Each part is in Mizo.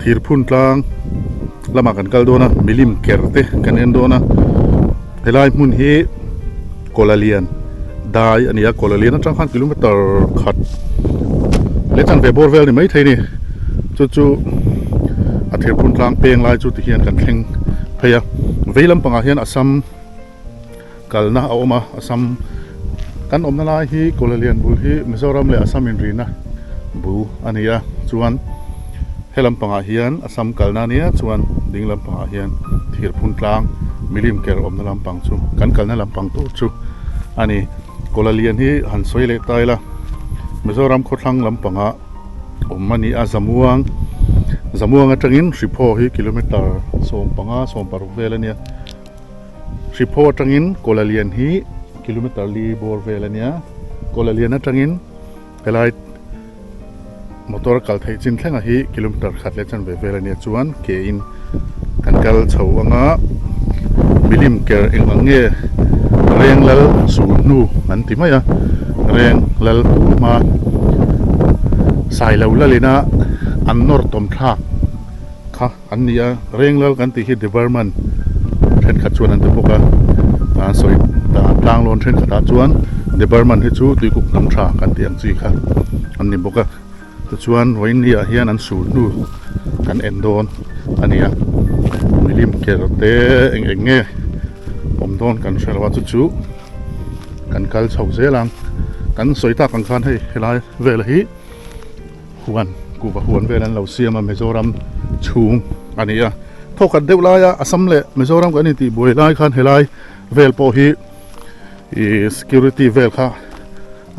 Thirphun tlang lamah kan kal dawn a, milim ker te kan en dawn a, helai hmun hi Kawlalian dai a ni a, Kawlalian atang khan kilometer khat leh chanve bawr vel a ni maithei a ni, chu chu a Thirphun tlang peng lai chu tihian kan thleng phei a, vei lampangah hian Assam. Kalna a awm a, Assam kan awmna lai hi Kawlalian bul hi Mizoram leh Assam inrina bul a ni a, chuan he lampangah hian Assam kalna a nia chuan ding lampangah hian Thirphun tlang milim ker awmna lampang chu kan kalna lampang tur chu a ni. Kawlalian hi han sawi leh ta ila Mizoram khawthlang lampangah awm a ni a, Zamuang Zamuang atangin Hriphaw hi kilometer 15 16 vel a nia. Hriphaw atangin Kawlalian hi kilometer li bawr vel a nia. Kawlalian atangin helai motor kal theih chin thlengah hi kilometer khat leh chanve vel a nia chuan ke in kan kal chho anga milim ker eng ang nge reng lal sul hnu an ti mai a reng lal hma sailo lalina an nawr tawm thlak kha. An ni a, Renglal kan tih hi Debarman thenkhat chuan an ti bawk a, an sawi dan tlanglawn thenkhatah chuan Debarman hi chu tuikuk hnam tha kan tih ang chi kha an ni bawk a, tichuan vawiinniah hian an sur hnu kan en dawn a ni a, milim ker te eng eng nge awm dawn kan hre lo a, chu chu kan kal chho zel ang, kan sawi tak ang khan hei helai vel hi. Huan kuhva huan vel an lo siam a Mizoram chhung a ni a thawkhat deuh laia Assam leh Mizoram kan intih buai lai khan helai vel pawh hi ih security vel kha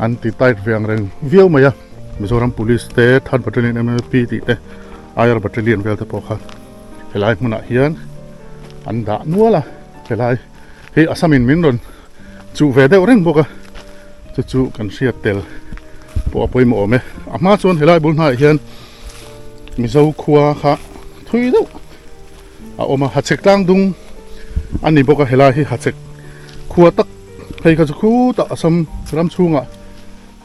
an ti tight ve ang reng viau mai a Mizoram police te third battalion M_L_P tih te I_R battalion vel te pawh kha helai hmunah hian an dah nual a helai hi Assam in min rawn Chuh ve deuh reng bawk a, chu chu kan hriat tel pawh a pawimawh awm e. A hma chuan helai bul hnaiah hian Mizo khua kha thui deuh a awm a, Hachhek tlang dung a ni bawk a, helai hi Hachhek khua tak phei kha chu khutah Assam ram chhungah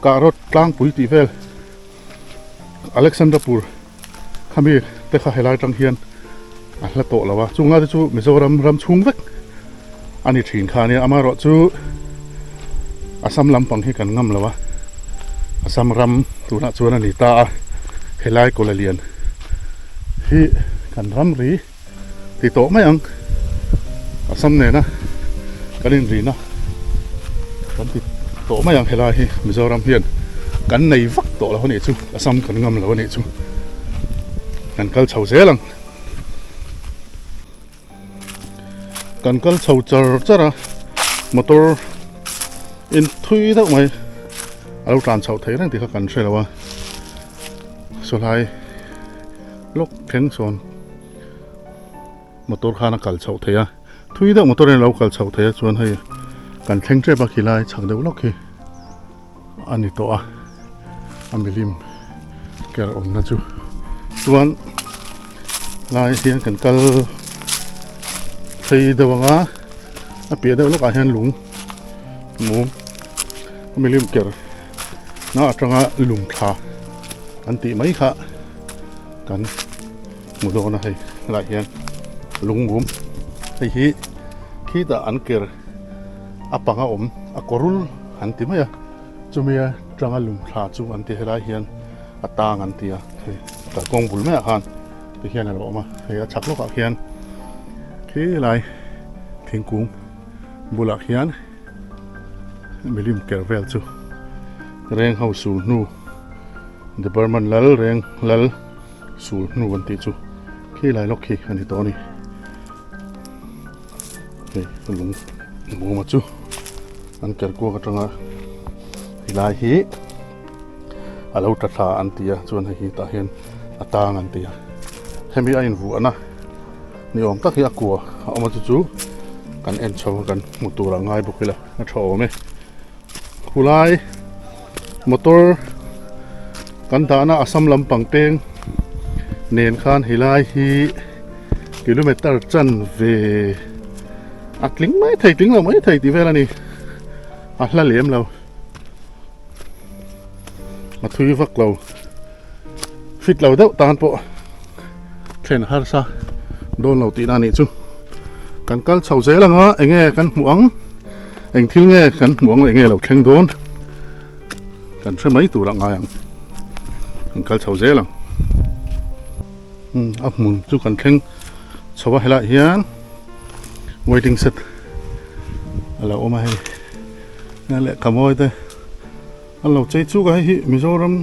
Kahrawt tlangpui tih vel Alexandrapur khami te kha helai atang hian a hla tawh lo a, chung lai te chu Mizoram ram chhung vek a ni thin kha ania, amaherawh chu Assam lampang hi kan ngam lo a, Assam ram tunah chuan a ni ta a, helai Kawlalian hi kan ram ri. Ti tawh mai ang. Assam nena kan inrina kan ti tawh mai ang helai hi Mizoram hian kan nei vak tawh lo a nih chu Assam kan ngam lo a nih chu kan kal chho zel ang. Kan kal chho char char a motor in thui deuh mai a lo tlan chhoh theih reng tih kha kan hre lo a sawlai lawk thleng sawn motor khan a kal chhoh theih a thui deuh motor in a lo kal chhoh theih a chuan hei kan thleng tep a khilai chhak deuh lawk hi a ni tawh a a milim ker awmna chu chuan lai hian kan kal phei deuh ang a a piah deuh lawkah hian lung mum a milim ker na atanga lung thla an tih mai kha. Kan hmu dawn a hei helaiah hian lungmum hei hi khitah an ker a panga awm a kawrul an ti mai a chumi atanga lung thla chu an ti helai hian a tang an ti a hei kalkawng bul maiah khan ti hian a lo awm a hei a chhak lawkah khian khilai thingkung bulah khian milim ker vel chu reng ho sul hnu. Department lal reng lal sul hnu an tih chu khi lai lawk khi a ni tawh a ni hei lung muma chu an ker kuak atanga helai hi a lo tla thla an ti a chuan hei hi tah hian a tang an ti a hemi a invuahna ni awm tak hi a kua a awm a chu chu kan en chho a kan hmu tur a ngai bawk ila a tha awm e khulai. Motor kan dahna Assam lampang peng nen khan helai hi kilometer chanve a tling mai thei tling lo mai thei tih vel a ni a hla lem lo a thui vak lo fit lo deuh tan pawh. Thlen harsa dawn lo tihna a nih chu. Kan kal chho zel ang a, enge kan hmuh ang, eng thil nge kan hmuh ang leh enge lo thleng dawn kan hre mai tur a ngai ang. Kan kal chho zel ang. Umm a hmun chu kan thleng chho a helaiah hian waiting shed a lo awm a hei lehkha mawi te an lo chei chuk a hei hi Mizoram.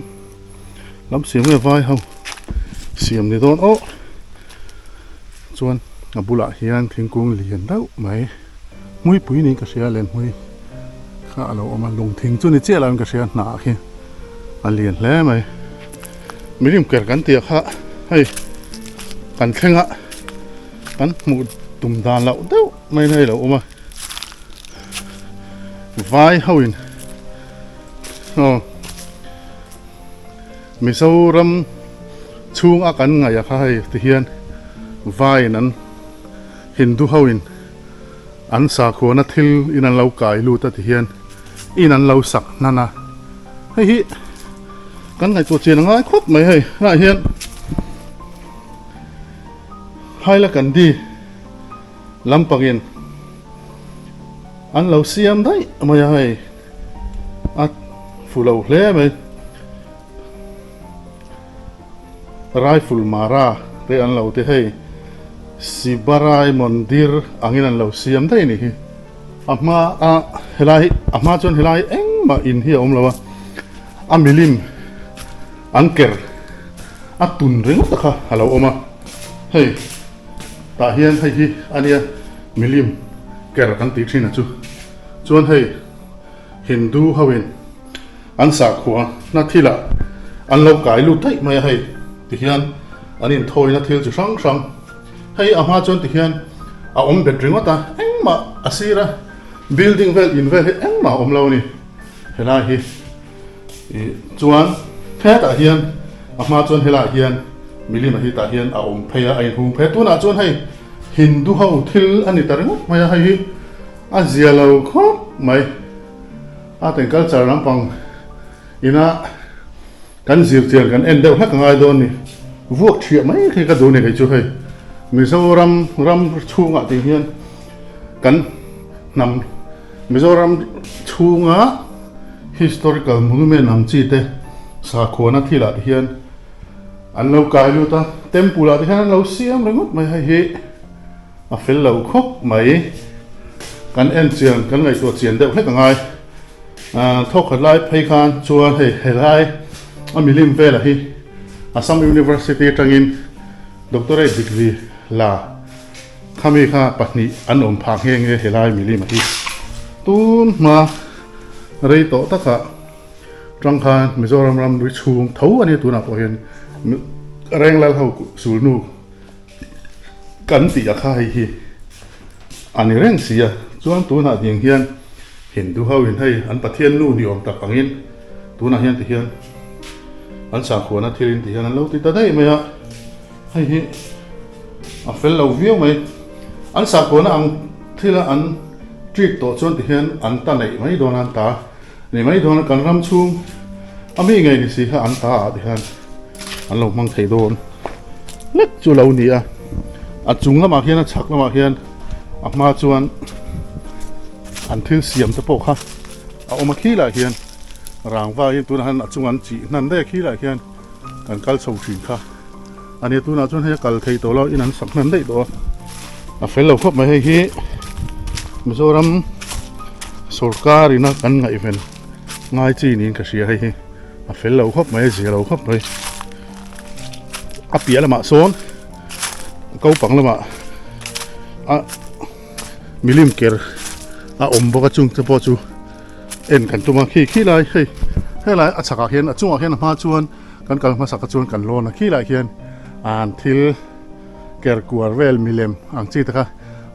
Lam siam nge vai ho siam ni dawn aw chuan a bulah hian thingkung lian deuh mai hmuipui niin ka hria lenhmui kha a lo awm a lung thing chu ni chiah lo in ka hria hnah khi a lian hle mai milim ker kan tih kha hei kan thleng a kan hmuh tum dan loh deuh mai in hei a lo awm a vai ho in. Aw Mizoram chhung a kan ngaih a kha hei ti hian vaiin an Hindu ho in an sakhuana thil in an lo kai lut a ti hian in an lo sak hnan a hei hi kan ngaihtuah chian a ngai khawp mai hei tunah hian Hailakandi lampangin an lo siam daih mai a hei. A fu lo hle mai. Rifle Mara te an lo ti hei. Sibarai Mandir angin an lo siam daih a ni hi. A hma a helai hi a hma chuan helai engmah in hi a awm lo a. A milim an ker a tun ringawt kha a lo awm a. Hei tah hian hei hi a nia milim ker kan tih thin a chu. Chuan hei Hindu ho in an sakhua na thil ah an lo kai lut daih mai a hei ti hian an in thawi na thil chi hrang hrang hei a hma chuan ti hian a awm bet ringawt a engmah a sir a building vel in vel hi engmah a awm lo a ni helai hi ih chuan hetah hian a hma chuan helai hian milim a hi tah hian a awm phei a a in hung phei a tunah chuan hei Hindu ho thil a ni ta ringawt mai a hei hi. A zia lo khawp mai. Art and culture lampang ina kan zir chian kan en deuh hlek a ngai dawn ni. Vuak thiah mai khi ka duh ni kei chu hei. Mizoram ram chhungah tih hian kan hnam Mizoram chhunga historical monument ang chi te sakhuana thilah te hian an lo kai lut a, temple ah te hian an lo siam ringawt mai hei hi. A fel lo khawp mai. Kan en chian, kan ngaihtuah chian deuh hlek a ngai. Thawkhat lai phei khan chuan hei helai a milim vela hi Assam University atangin Doctorate degree la khami kha pahnih an awm phah nghe nghe helai milim a hi. Tun hma rei tawh takah tang khan Mizoram ramri chhung tho a nia tunah pawh hian Renglal ho sulnu Kan tih a kha hei hi a ni reng si a, chuan tunah ding hian Hindu ho in hei an Pathian nu ni awm tak angin tunah hian ti hian an sakhuana thil in ti hian an lo ti ta daih mai a, hei hi a fel lo viau mai. An sakhuana ang thila an treat tawh chuan ti hian an ta neih mai dawn a, an ta nei mai dawn a, kan ram chhung a mi ngei ni si kha an ta ah ti hian an lo hmang thei dawn lek chu lo ni a a chung lamah hian a chhak lamah hian a hma chuan an thil siam te pawh kha a awm a khilah hian rangva hian tunah hian a chung an chih hnan daih a khilah hian kan kal chho thin kha a nia tunah chuan hei a kal thei tawh lo in an sak hnan daih tawh a a fel lo khawp mai hei hi Mizoram sorkar ina kan ngaihven ngai chi niin ka hria hei hi. A fel lo khawp mai, a zia lo khawp mai. A piah lamah sawn kopang lamah a milim ker a awm bawk a chung te pawh chu en kan tum a khi khi lai hei helai a chhakah hian a chungah hian a hma chuan kan kal hmasak a chuan kan lawn a khi lai hian an thil ker kuar vel milem ang chi te kha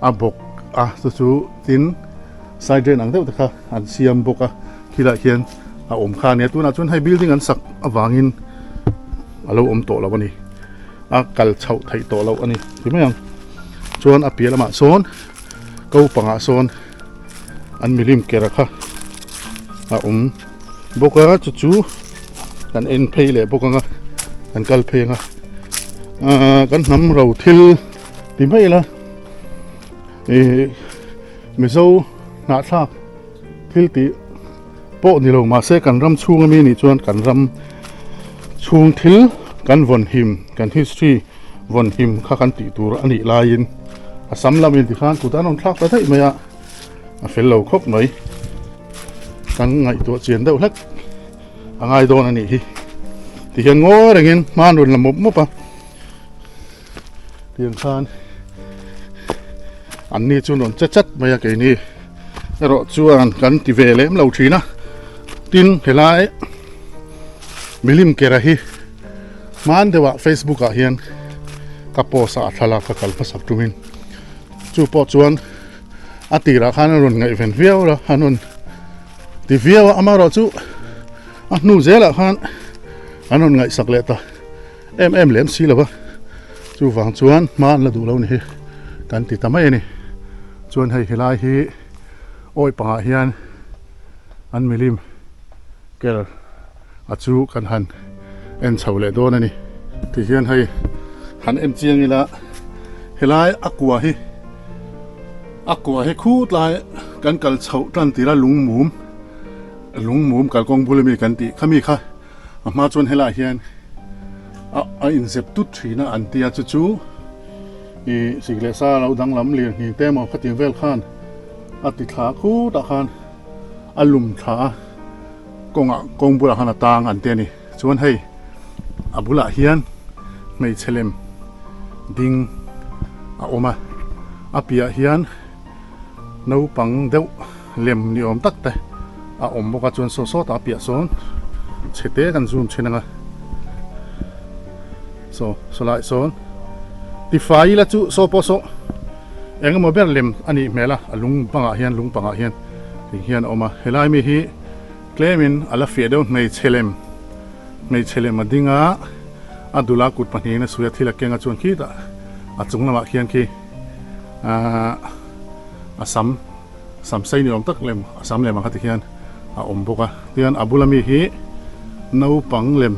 a bawk a chu chu tin side drain ang deuh te kha an siam bawk a khilaiah khian a awm kha a nia tunah chuan hei building an sak avangin a lo awm tawh lo a ni a kal chhoh theih tawh loh a ni ti mai ang chuan a piah lamah sawn ko pangah sawn an milim ker kha a awm bawk a chu chu kan en phei leh bawk ang a kan kal phei ang a. Kan hnam ro thil ti mai ila ih Mizo hnahthlak thil tih pawh ni lo mahse kan ram chhung ami nih chuan kan ram chhung thil kan vawn him kan history vawn him kha kan tih tur a nih laiin a sam lam in tikhan kut an rawn thlak ta daih mai a a fel lo khawp mai kan ngaihtuah chian deuh hlek a ngai dawn a nih hi tihian ngawi rengin hma an rawn la mawp mawp a tiang khan an ni chu an rawn che chat mai a keini erawh chuan kan ti ve lem lo thin a tin helai milim kera hi hman deuh ah facebook ah hian ka post a a thlalak ka kal hmasak tumin chu pawh chuan a tirah khan a rawn ngaihven viau a an rawn ti viau a amaherawhchu a hnu zelah khan an rawn ngaihsak leh ta em em lem si lo va chuvang chuan hma an la duh lo ni hi kan ti ta mai a ni chuan hei helai hi awi pangah hian an milim ker a chu kan han en chho leh dawn a ni tihian hei han en chiang ila helai a kua hi a kua hi khut lai kan kal chhoh tan tir a lungmum lungmum kalkawng bul ami kan tih khami kha a hma chuan helaiah hian a a inzep tut thin a an tia chu chu ih sik leh sa lo danglam lir nghing te emaw khatiang vel khan a ti thla khutah khan a lum thla a kawngah kawng bulah khan a tang an ti a ni chuan hei a bulah hian hmeichhe lem ding a awm a a piah hian naupang deuh lem ni awm tak te a awm bawk a chuan saw sawtah a piah sawn chhe te kan zoom thin ang a saw saw lai sawn tifai ila chu saw pawh saw eng emaw ber lem a nih hmel a a lung bangah hian lung pangah hian ti hian a awm a helai mi hi tlemin a la fiah deuh hmeichhe lem hmeichhe lem a ding a a dula kut pahnihin a suih a thil a keng a chuan khitah a chung lamah khian khi ahh a sam sam sei ni awm tak lem a sam lem ang kha ti hian a awm bawk a tichuan a bula mi hi naupang lem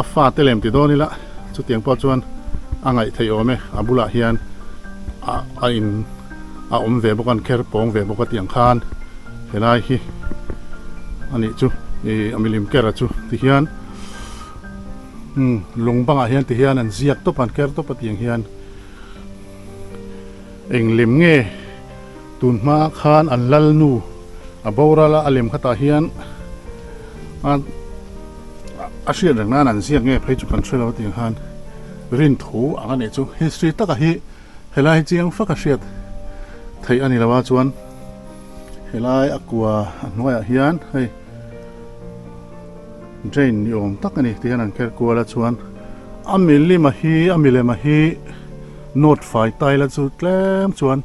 a fate lem ti dawn ila chutiang pawh chuan a ngaih theih awm e a bulah hian a a in a awm ve bawk a an kher pawng ve bawk a tih ang khan helai hi a nih chu ih a milim kera chu ti hian umm lung bangah hian ti hian an ziak tawp a an ker tawp a tih ang hian. Eng lem nge tun hma khan an lal nu a boral a, a lem khatah hian a a hriat reng nan an ziak nge phei chu kan hre lo tih khan rin thu ang a nih chu. History taka hi helai hi chiang fak a hriat theih a ni lo a chuan helai a kua a hnuaiah hian hei drain ni awm tak a ni tih hian an kher kual a chuan a milim a hi a milem a hi Note fai tai la chu tlem chuan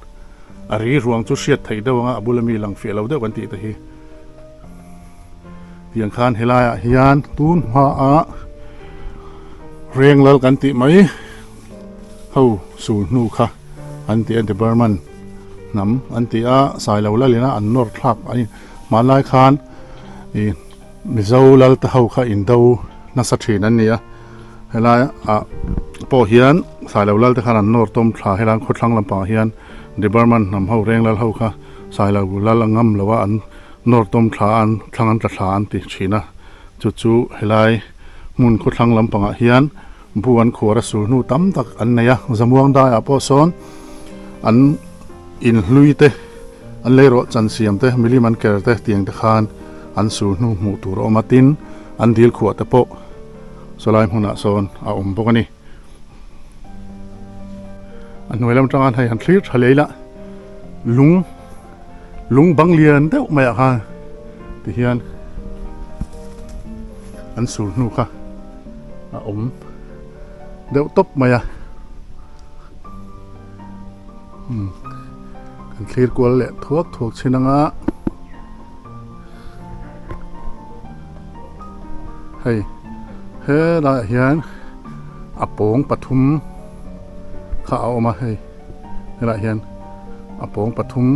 a ri ruang chu hriat theih deuh anga a bula mi lang fiah lo deuh kan tih te hi tiang khan helai ah hian tun hma ah Renglal kan tih mai ho sul hnu kha an ti a Debarman hnam an ti a Sailo lal ina an nawr thlak a ni hmanlai khan ih Mizo lal te ho kha indo nasa thin an ni a. Helai ah pawh hian Sailo lal te khan an nawr tawm thla helai khawthlang lampangah hian Debarman hnam ho reng lal ho kha Sailo lal a ngam lo a an nawr tawm thla a an thlang an tla thla an ti thin a chu chu helai hmun khawthlang lampangah hian bu an khuar a sul hnu tam tak an nei a Zamuang daiah pawh sawn an inhlui te an leirawh chan siam te milim an ker te tiang te khan an sul hnu hmuh tur a awm a tin an dil khuah te pawh. Sawlai hmunah sawn a awm bawk a ni. A hnuai lam atanga hei han thlir tha leh ila lung lung bang lian deuh maiah khan tihian an sur hnu kha a awm deuh tawp mai a. Umm kan thlir kual leh thuak thuak chin anga. Hei helaiah hian a pawng pathum kha a awm a hei helaiah hian a pawng pathum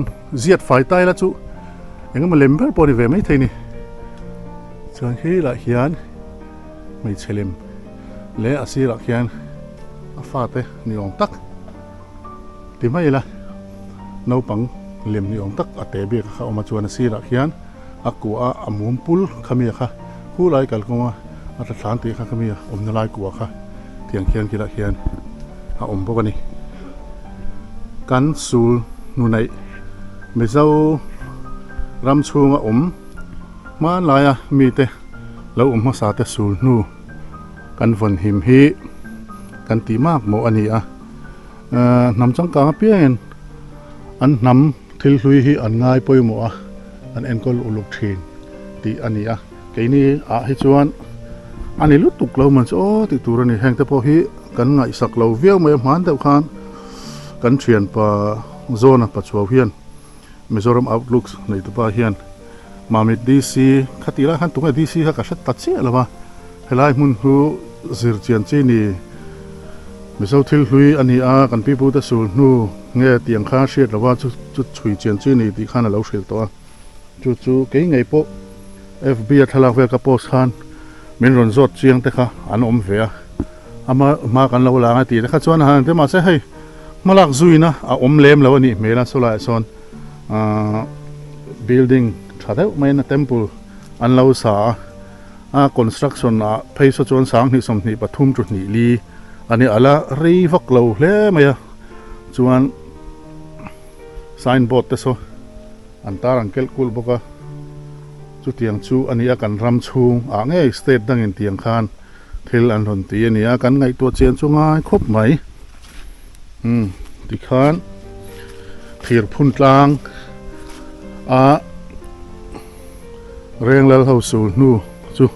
ziat fai tai la chu eng emaw lem ber pawh a ni ve maithei a ni chuan helaiah hian hmeichhe lem leh a sirah khian. A fate ni awm tak ti mai ila naupang lem ni awm tak a te biak kha a awm a chuan a sirah khian a kua a a mum pul kha mi kha khulai kalkawnga a tla thlan tih kha kha mi a awmna lai kua kha tiang khian khilah khian a awm bawk a ni. Kan sul hnuneih Mizo ram chhunga awm hmanlaia mite lo awm hmasa te sul hnu kan vawn him hi kan tih mak mawh a ni a, hnam changkang apiangin an hnam thil hlui hi an ngai pawimawh a, an enkawl uluk thin tih a ni a, keini ah hi chuan a ni lutuk lo man chu aw tih tur a ni, heng te pawh hi kan ngaihsak lo viau mai a hman deuh khan kan thianpa Zawna Pachuau hian Mizoram Outlooks neitupa hian Mamit DC kha tih lai khan tunge DC kha ka hre ta chiah lo a, helai hmun chu zir chian chi ni Mizo thil hlui a ni a, kan pi pute sul hnu nge tih ang khan hriat lo a, chu chu chhui chian chi ni tih khan a lo hrilh tawh a, chu chu kei ngei pawh FB a thlalak vel ka post khan min rawn zawt chiang te kha an awm ve a, ama hma kan lo la ang a tih te kha chuan a han ti mahse hei hmalak zuina a awm lem lo a nih hmel a sawlaiah sawn. Ahh building tha deuh maiin a temple an lo sa a a construction ah phei saw chuan sanghnih 23 chu hnih li a ni a la rei vak lo hle mai a chuan sign board te saw an tar ang kelh kulh bawk a chutiang chu a ni a kan ram chhung ah ngei state dangin tiang khan thil an rawn ti a ni a kan ngaihtuah chian chu ngai khawp mai. Umm tikhan thir phun tlang a Renglal ho sul hnu chu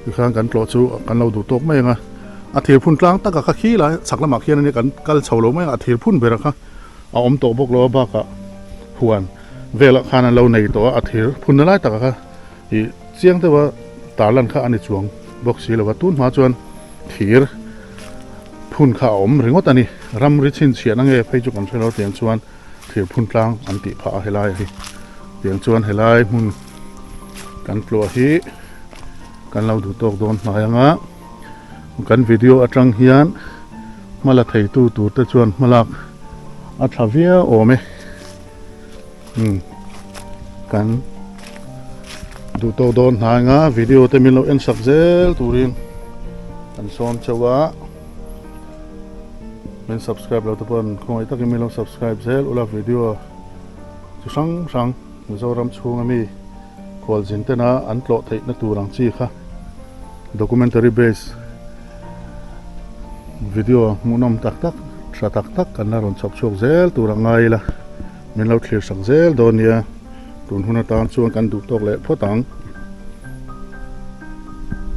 tikhan kan tlawh chu kan lo duh tawk mai ang a a thir phun tlang taka kha khi lai chhak lamah khian ania kan kal chho lo mai ang a thir phun ber kha a awm tawh bawk lo a bakah huan velah khan an lo nei tawh a a thir phun na lai taka kha ih chiang deuha tarlan kha a ni chuang bawk si lo va tun hma chuan thir phun kha a awm ringawt a ni ramri chhinchhiahna nge phei chu kan hre lo tiang chuan thir phun tlang an tih phah a helai hi tiang chuan helai hmun kan tluah hi kan lo duh tawk dawn hnai anga kan video atang hian hma la thei tu tur te chuan hma lak a tha viau awm e. Umm kan duh tawk dawn hnai anga video te min lo en sak zel turin kan sawm chauh a min subscribe lo te pawh an khawngaih takin min lo subscribe zel ula video chi hrang hrang Mizoram chhunga mi khualzin tena an tlawh theih na tur ang chi kha documentary base video hmuhnawm tak tak tha tak tak kan la rawn chhawp chhuak zel tur a ngai ila. Min lo thlir sak zel dawn nia, tun hun atan chuan kan duh tawk leh phawt ang.